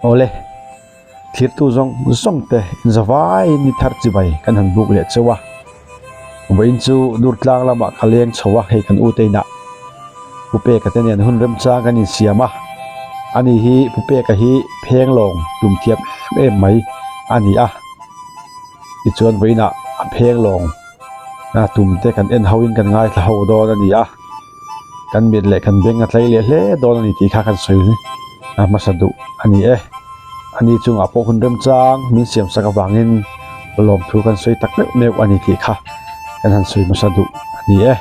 Awle, thlirtu zawng zawng te inzavaiin ni thar chibai kan han buk leh cheu a. Vawiin chu Durtlang lamah ka leng chho a, hei kan ute inah Pu Peka te nen hun remchang kan insiam a. Ani hi Pu Peka hi phenglawng tum thiam em em mai a ni a. Tichuan vawiinah a phenglawng tum te kan en hoin kan ngaithla ho dawn a ni a. Kan mit leh kan beng a tlei leh hle dawn a ni tih kha kan sawi hmasa duh a ni e. Ani chungah pawh hun remchang min siam sak avangin lawmthu kan sawi tak meuh meuh a ni tih kha kan han sawi hmasa duh a ni e.